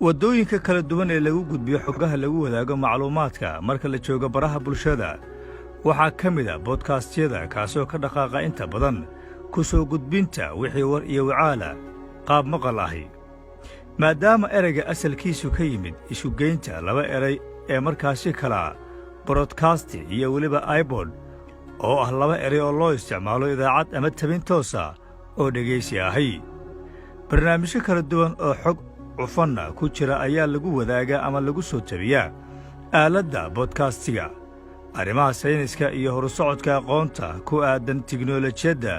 Waddooyinka kala duwan ee lagu gudbiyo xogaha lagu wadaago macluumaadka marka la joogo baraha bulshada waxaa ka mid ah podcast-yada, kaasoo ka dhaqaaqa inta badan ku soo gudbinta wixii war iyo wacaala qaab maqal ahi, maadaama ereyga asalkiisu ka yimid isugeynta laba eray ee markaasi kala broadcast iyo weliba iPod, oo ah laba eray oo loo isticmaalo idaacad ama tabin toosa oo dhegaysi ahi. Barnaamijyo kala duwan oo xog cufanna ku jira ayaa lagu wadaagaa ama lagu soo tabiyaa aaladda podcast-iga. Arrimaha sayniska iyo horusocodka aqoonta ku aadan tiknolojiyadda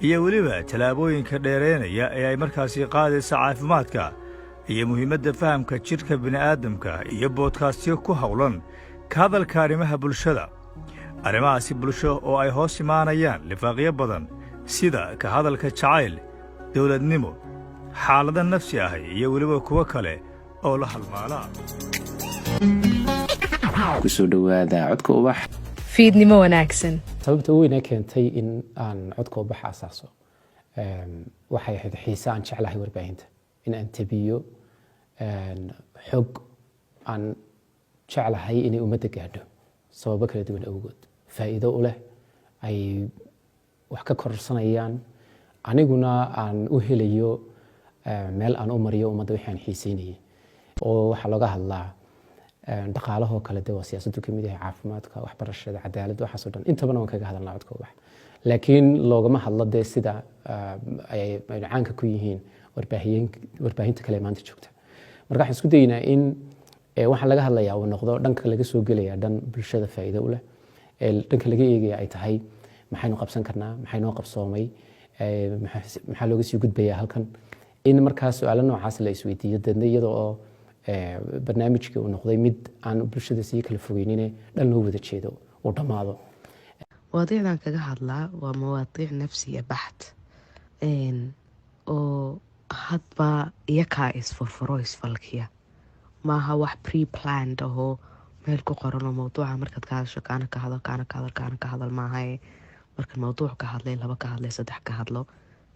iyo weliba tallaabooyinka dheeraynaya ee ay markaasi qaadaysa caafimaadka iyo muhiimadda fahamka jidhka bini'aadamka iyo podcast-yo ku howlan ka hadalka arrimaha bulshada. Arrimahaasi bulsho oo ay hoos imaanayaan lifaaqyo badan, sida ka hadalka jacayl, dawladnimo, xaalado nafsi ah iyo weliba kuwo kale oo la halmaala. Kusoo dhawaada Codka Ubax. Fiidnimo wanaagsan. Sababta ugu weyn ee keentay in aan Codka Ubax asaaso waxay ahayd xiise aan jeclahay warbaahinta, in aan tabiyo xog aan jeclahay inay ummadda gaadho sababo kala duwan awgood, faa'iido u leh, ay wax ka kororsanayaan, aniguna aan u helayo meel aan u mariyo ummadda wixii aan xiiseynayay. Oo waxaa looga hadlaa dhaqaalahoo kale, de waa siyaasaddu kamid yahay, caafimaadka, waxbarashada, cadaaladda, waxaasoo dhan intabana waan kaga hadalnaa Codka Ubax. Laakiin loogama hadlo dee sida ay caanka ku yihiin warbaahinta kale ee maanta joogta. Marka waxaan isku daynaa in waxaa laga hadlayaa uu noqdo dhanka laga soo gelaya dhan bulshada faa'iido u leh, dhanka laga eegaya ay tahay maxaynu qabsan karnaa, maxay noo qabsoomay, maxaa looga sii gudbayaa halkan, in markaa su-aalo noocaas la isweydiiyo. Deedna iyada oo barnaamijkii uu noqday mid aan bulshada sii kala fogeynine dhan loo wada jeedo uu dhammaado. Mawaadiicdan kaga hadlaa waa mawaadiic nafsiya baxd oo hadba iyakaa isfurfuro, isfalkiya. Maaha wax pre-planned ahoo meel ku qoranoo mawduuca markaad ka hadasho kaana ka hadal, kaana ka hadal, kaana ka hadal maahae. Markaan mawduuc ka hadlay, laba ka hadlay, saddex ka hadlo,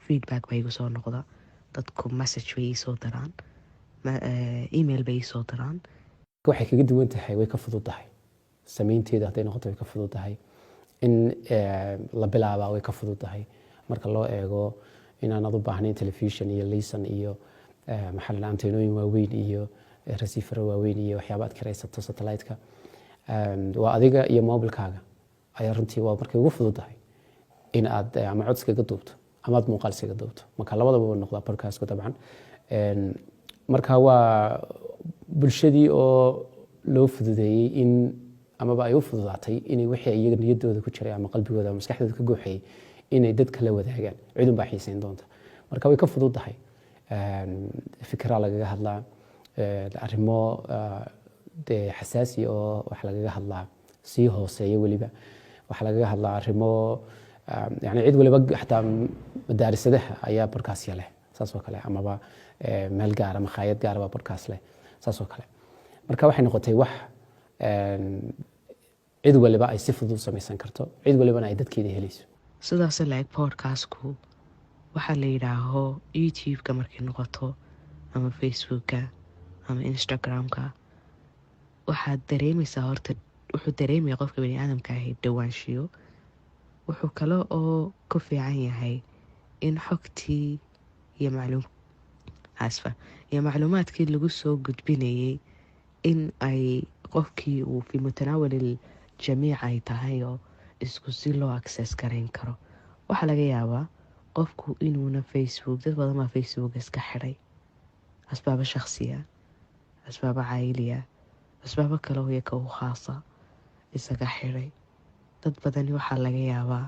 feedback baa igu soo noqda. Dadku message bay iisoo diraan, email bay iisoo diraan. Waxay kaga duwan tahay, way ka fududahay samaynteeda. Hadday noqoto, way ka fududahay in la bilaabaa, way ka fududahay marka loo eego inaanad u baahnayn telefishon iyo license iyo maxaa la anteenooyin waaweyn iyo receiver-o waaweyn iyo waxyaaba aad kiraysato satellite-ka. Waa adiga iyo mobilkaaga ayaa runtii waa markay ugu fududahay in aad ama cod iskaga duubto ama aad muuqaal iskaga duubto. Marka labadaba waa noqdaa podcast-ku dabcan. Marka waa bulshadii oo loo fududeeyey in amaba ay u fududaatay inay wixii iyaga niyaddooda ku jiray ama qalbigooda ama maskaxdooda ka guuxayay inay dad kala wadaagaan. Cidun baa xiiseyn doonta. Marka way ka fududahay. Fikiraa lagaga hadlaa, arrimo dee xasaasi oo wax lagaga hadlaa sii hooseeya. Weliba waxaa lagaga hadlaa arrimo yani cid waliba, xataa madaarisadaha ayaa podcast-ya leh saas oo kale, amaba meel gaara, makhaayad gaara baa podcast leh saas oo kale. Marka waxay noqotay wax cid waliba ay si fudud u samaysan karto, cid walibana ay dadkeeda helayso. Sidaas la-eg podcast-ku waxaa la yidhaaho YouTube-ka markay noqoto ama Facebooka ama Instagram-ka, waxaad dareemeysaa horta wuxuu dareemaya qofka bani aadamka ahi dhawaanshiyo. Wuxuu kale oo ku fiican yahay in xogtii iyo macluum asfa iyo macluumaadkii lagu soo gudbinayay in ay qofkii uu fi mutanaawal jamiic ay tahay oo isku si loo access garayn karo. Waxaa laga yaabaa qofku inuuna Facebook, dad badan baa Facebook iska xidhay asbaabo shakhsiya, asbaabo caayiliya, asbaabo kale oo iyaka u khaasa isaga xidhay. Dad badani waxaa laga yaabaa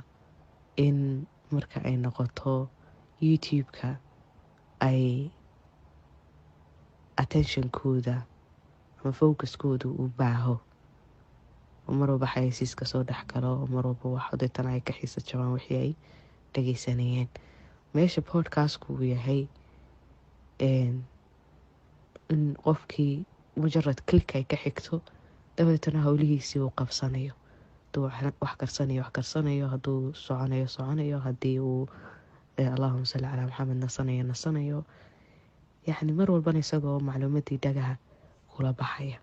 in marka ay noqoto YouTube-ka ay attention-kooda ama focus-kooda uu baaho oo mar walba xayeysiiska soo dhex galo oo mar walba wax deetana ay ka xiisa jabaan wixii ay dhageysanayeen. Meesha podcast-ku uu yahay in qofkii mujarad click ay ka xigto, dabadeetana howlihiisii uu qabsanayo. Haduu wax karsanayo, wax karsanayo; hadduu soconayo, soconayo; haddii uu, allahuma salli calaa Maxamed, nasanayo, nasanayo. Yacni mar walbana isagoo macluumadii dhagaha kula baxaya.